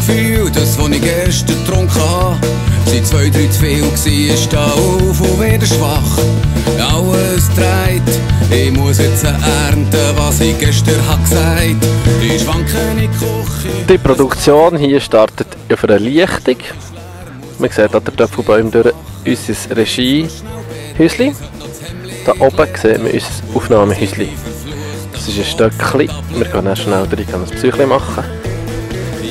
Gefühl, das, was ich gestern getrunken habe, seit 2, 3 zu viel war, ist da auf und wieder schwach. Alles dreht, ich muss jetzt ernten, was ich gestern gesagt. Ich schwanke in die Küche. Die Produktion hier startet auf einer Lichtung. Man sieht an der Töpfelbäume durch unser Regiehäuschen. Da oben sehen wir unser Aufnahmehäuschen. Das ist ein Stöckchen. Wir gehen dann schnell rein und ein Psyche machen.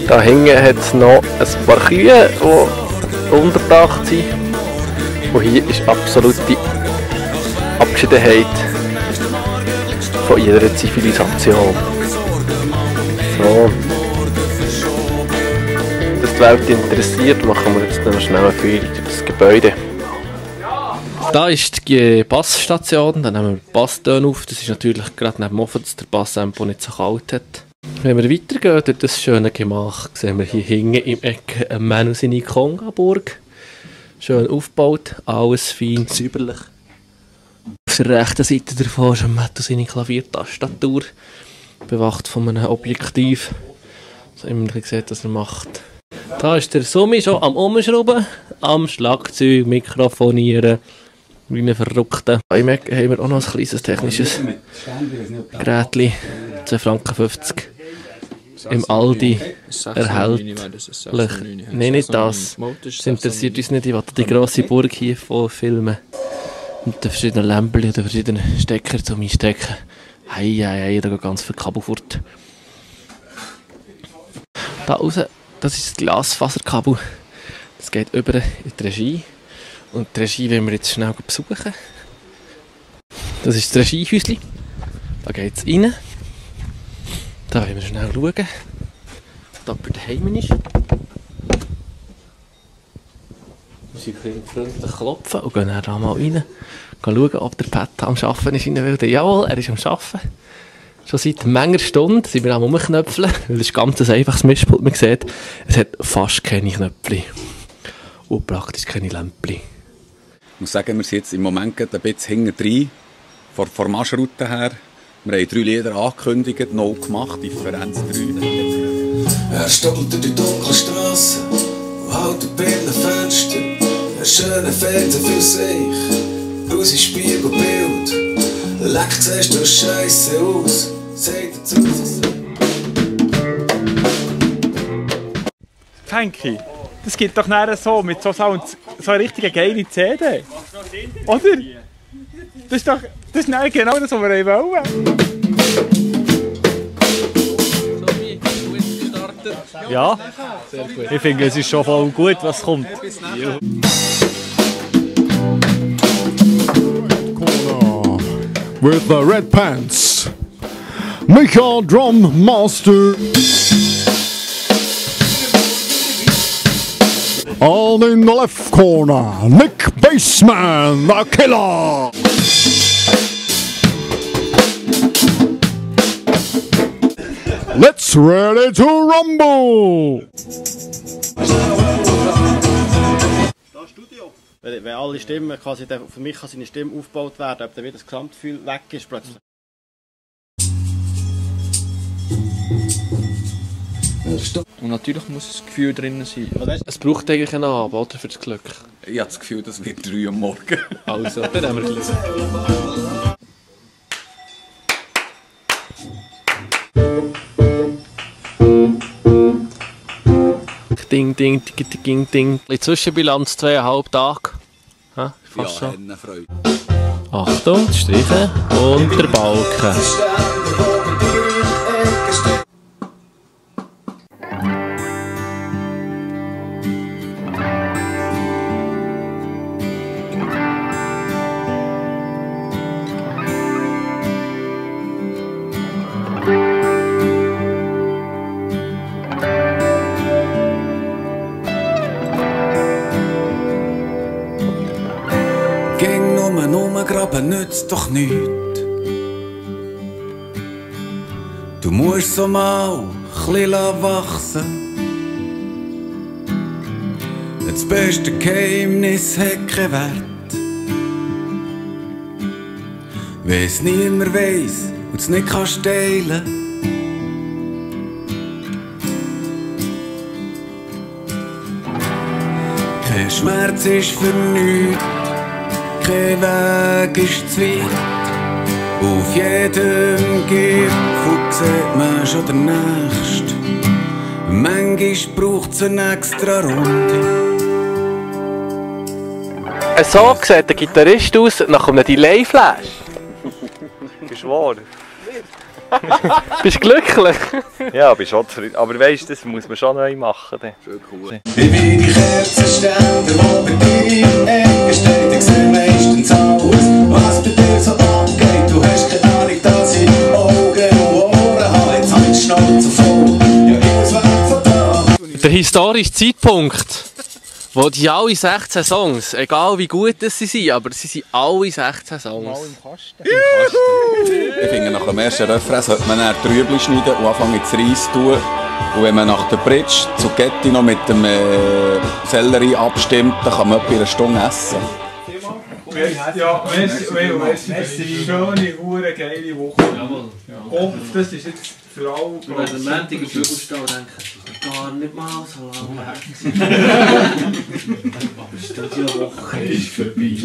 Da hinten hat es noch ein paar Kühe, die untergedacht sind. Und hier ist absolute Abgeschiedenheit von jeder Zivilisation. So. Dass die Welt interessiert, machen wir jetzt noch schnell eine Führung durch das Gebäude. Da ist die Bassstation, dann nehmen wir die Basstöne auf. Das ist natürlich gerade neben dem Ofen, dass der Bassampo nicht so kalt hat. Wenn wir weitergehen durch das schöne Gemach, sehen wir hier hinten im Eck eine Manu seine Kongaburg. Schön aufgebaut, alles fein, säuberlich. Auf der rechten Seite davon ist Matto seine Klaviertastatur, bewacht von einem Objektiv. So immer sieht, was er macht. Da ist der Summi schon am Umschrauben, am Schlagzeug, Mikrofonieren, wie ein Verrückter. Im Eck haben wir auch noch ein kleines technisches Gerätchen, 2,50 Franken. Im Aldi erhältlich. Nein, nicht das. Das interessiert uns nicht. Ich wollte die grosse Burg hier filmen. Mit den verschiedenen Lämpchen oder verschiedenen Stecker zum Einstecken. Hei, da geht ganz viel Kabel fort. Da außen, das ist das Glasfaserkabel. Das geht über in die Regie. Und die Regie wollen wir jetzt schnell besuchen. Das ist das Regiehäuschen. Da geht es rein. Da wollen wir schnell schauen, ob jemand daheim ist. Wir können freundlich klopfen und gehen dann mal rein. Gehen schauen, ob der Pat am Arbeiten ist in der Welt. Jawohl, er ist am Arbeiten. Schon seit mancher Stunde sind wir am Rumknöpfeln, weil es ist ganz ein einfaches Mischpult. Man sieht, es hat fast keine Knöpfe und praktisch keine Lämpchen. Ich muss sagen, wir sind jetzt im Moment ein bisschen hinten drin, von der Marschroute her. Wir haben 3 Lieder angekündigt, noch gemacht, Differenz 3. Er stoppelt durch die dunkle Straße und hält die Birnenfenster. Ein schöner Feder für sich, aus dem Spiegelbild. Leckt siehst du Scheisse aus, sagt er zu uns. Frankie, das geht doch nachher so, mit so Sounds, so eine richtige geile CD. Oder? Das ist genau das, was wir wollen. Ja, sehr gut. Ich finde, es ist schon voll gut, was kommt. Ja. With the red pants, Michael Drum Master. All in the left corner, Nick Bassman, the killer. Let's ready to rumble. Wenn alle Stimmen quasi, für mich kann seine Stimme aufgebaut werden, ob dann wieder das Gesamtgefühl weg ist plötzlich. Und natürlich muss das Gefühl drin sein. Es braucht eigentlich einen Abend, oder, für das Glück. Ich habe das Gefühl, das wird 3 Uhr morgen. Also, dann haben wir gleich. Ding, ding, ding, ding, ding. Die Zwischenbilanz 2,5 Tage. Ha, fast ja, schon. Freude. Achtung, die Striche und der Balken. Ging nur graben nützt doch nichts. Du musst so mal chli wachsen. Das beste Geheimnis hat keinen Wert. Wenn es niemand weiss und es nicht kannst teilen. Schmerz ist für nichts, kein Weg ist zu weit. Auf jedem Gipfel sieht man schon den nächsten. Manchmal braucht es eine extra Runde. So sieht der Gitarrist aus nach einem Delay-Flash. Ist wahr. Bist du glücklich? Ja, bin schon zufrieden. Aber weißt du, das muss man schon neu machen. Schön cool. Ich bin die Kerzenständer, die bei dir im Ecke steht. Ich sehe meistens alles, was bei dir so abgeht. Du hast keine Ahnung, dass ich Augen und Ohren habe. Jetzt habe ich die Schnauze voll. Ja, ich muss weg von da. Der historische Zeitpunkt, wo die alle 16 Songs, egal wie gut sie sind, aber sie sind alle 16 Songs. Ich finde, nach dem ersten Refrain sollte man dann die Rüebli schneiden und anfangen ins Reis zu tun. Und wenn man nach der Bridge Zucchetti noch mit dem Sellerie abstimmt, dann kann man etwa eine Stunde essen. Ja, merci. Schöne, hure geile Woche. Jawohl. Das ist jetzt für alle. Wenn der Montag im Flügel steht und denkt, das ist gar nicht mal so lange weg. Aber die Woche ist vorbei.